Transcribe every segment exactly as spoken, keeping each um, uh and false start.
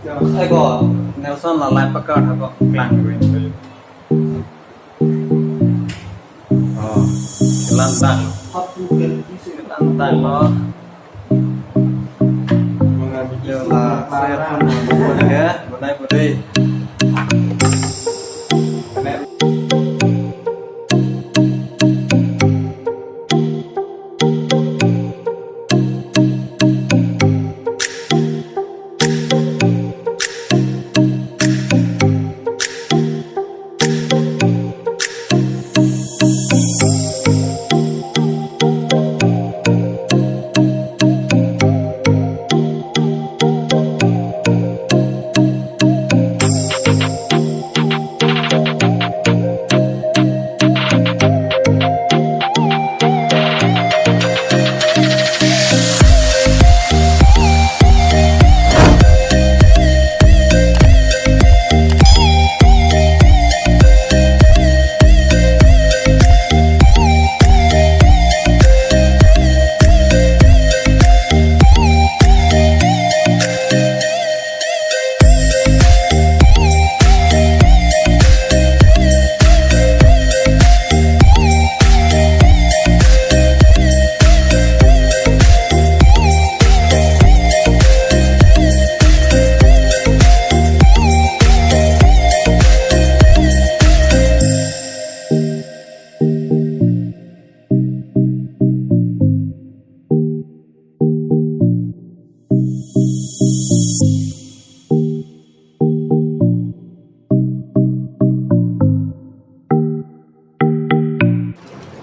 Ego, Nelson la line pakar ha ko klang ring. Oh, kelang tang. Kelang tang lo. Mengambil la saya pun ya, benar betul.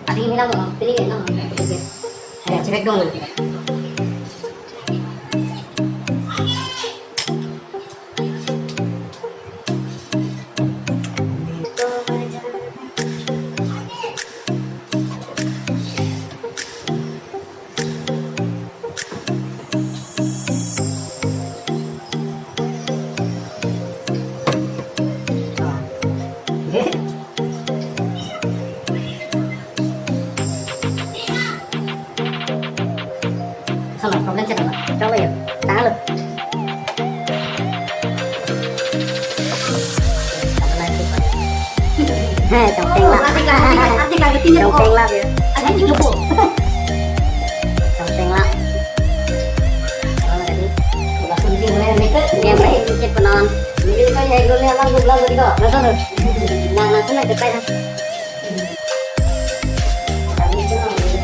Adi, ini lang, pilih ya, no? Ada cewek dong. Salah, problem siapa, Pak? Coba ya, tangan lo. Hei, tongteng lap. Arti kaget, arti kaget, arti kaget. Tongteng lap ya. Ada di lupa. Tongteng lap. Kalau tadi, udah kunci mulai mikir, dia main kunci penon. Ini kan ya, dulu abang dua belas tadi kok. Nah, nah, nah, nah, depan.